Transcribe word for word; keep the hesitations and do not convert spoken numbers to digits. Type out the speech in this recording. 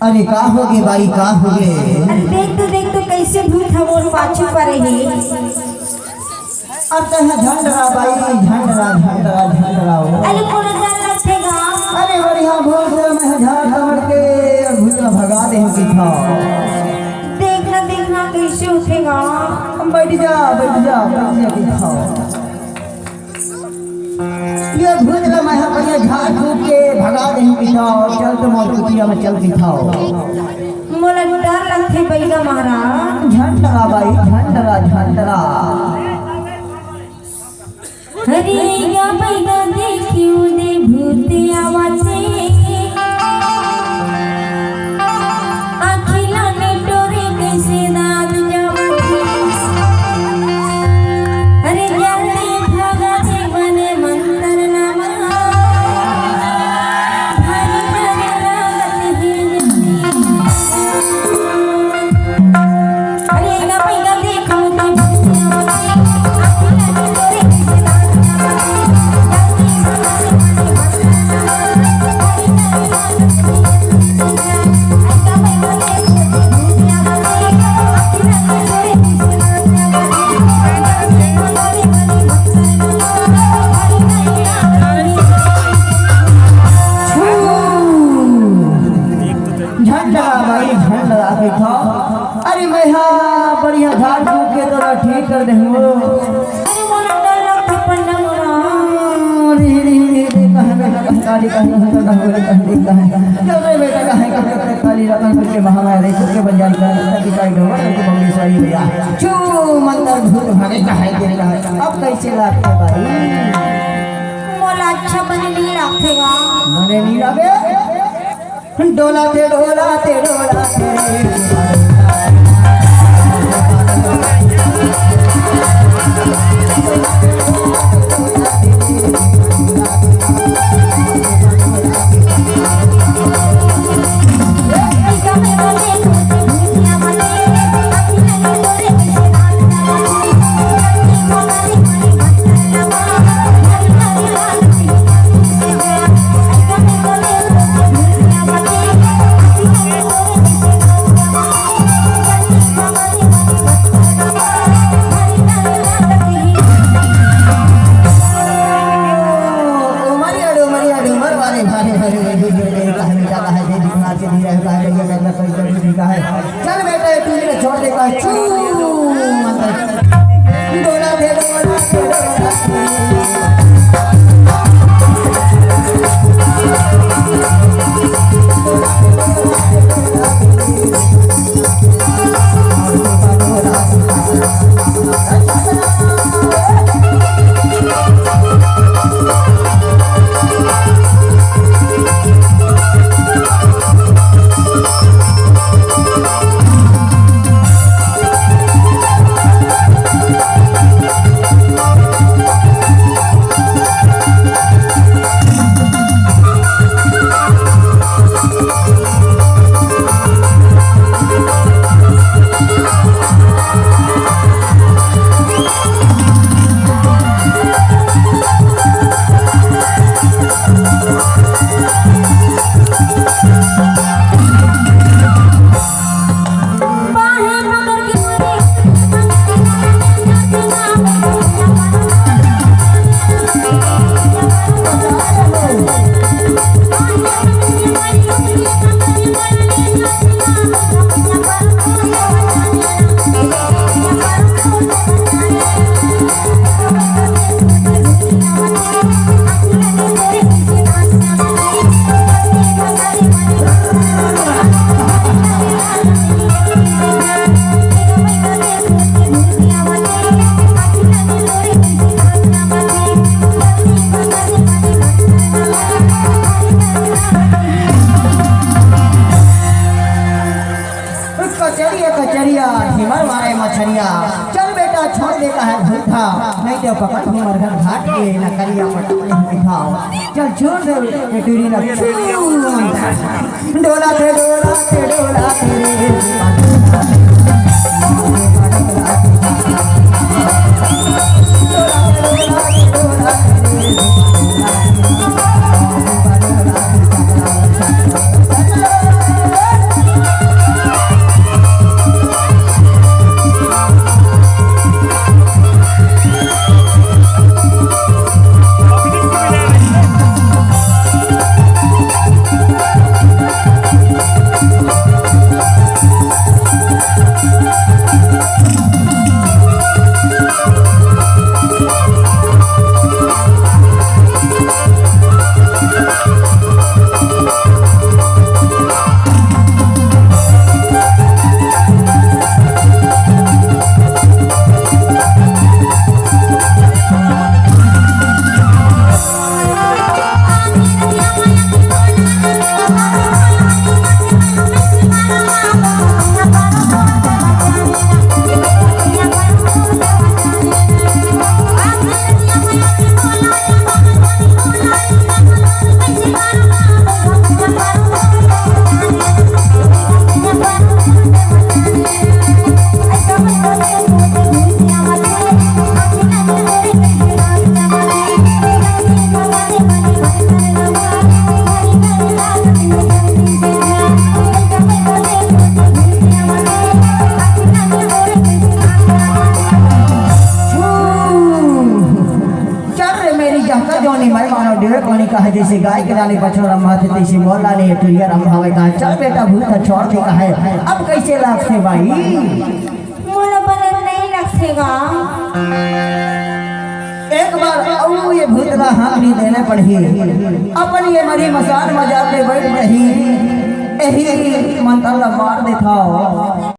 अरे का होगे बाई, का होगे? अरे देख तो, देख तो, कइसे भूत ह मोर पाछू परे हे। अब तैं ह झंडरा बाई, झंडरा, झंडरा, झंडरा हो। अरे कोनो डर लगथे गा? अरे बढ़िया भूत हे, मैं ह झाड़ समझ के भूत ला भगा देहूं कहिथंव। देख ना, देख ना, कइसे होथे गा? बैठ जा, बैठ जा, बैठ जा कहिथंव। ये भूत ला मैं ह बढ़िया झाड़ फूंक के भगा देहूं कहिथंव। चल तो मोर कुटिया में चल कहिथंव। मोला डर लगथे बइगा महाराज। झंडरा बाई, झंडरा, झंडरा। अरे या बइगा देखियो दे भूत आवथे। आँखी ला निटोरे कइसे दाँत जावथे। अरे जल्दी भागा दे बने मंतर नामा। भारी डर लागत हे जल्दी। अरे ना पैदा देखो तो झंडा भाई, झंडा कहिथंव। अरे मैं हा बढ़िया झाड़ फूंक के तोला ठीक कर देहूं। अरे मोला डर लगथे पन्ना मोला। अरे, अरे, अरे, अरे, कहे बेटा, कहे काली, कहे हम तो डर लगे, कहे देख, कहे। चल रे बेटा, कहे, कहे, कहे काली रतन करके महामाया रे, करके बन जाई कर, करके काई डोबा, करके बम्बी सही भैया। छू मंतर भूत भागे, कहे के कहे। अब कइसे लागथे भाई? मोला अच्छा बने नइ लागथे गा। बने नइ लागे? डोला थे, डोला थे, डोला थे। डोमरिया, डोमरिया, डोमर वाले भारे, भारे, भारे, भारे, भारे, कहा मिटा कहा है, दे दिखना के दिया है, कहा गया, करना कोई जरूरी का है। चल बेटा, ये टूरी ने छोड़ दे, कहा, छू, मंतर। डोला दे, डोला दे, डोला दे। कचरिया, कचरिया, ढीमर मारे मछरिया। चल बेटा, छोड़ दे कहे भूखा, नहीं तो पकड़ ढीमर घर घाट के, न करिया पटक नहीं दिखाओ। चल छोड़ दे, ये टूरी ना। डोला थे, डोला थे, डोला थे। पानी कहे, जइसे गाय के लाने बछड़ा रंभाथे, तइसे मोर लाने ये टुरिया रंभावय कहे। चल बेटा, भूत ह छोड़ दे कहे। अब कइसे लागथे बाई? मोला बने नइ लगथे गा। एक बार अउ ये भूत ला हाथ नइ देने पड़ही। अपन ये मरी मसान म जाके बइठ जाही। एही मंतर ला मार देथव।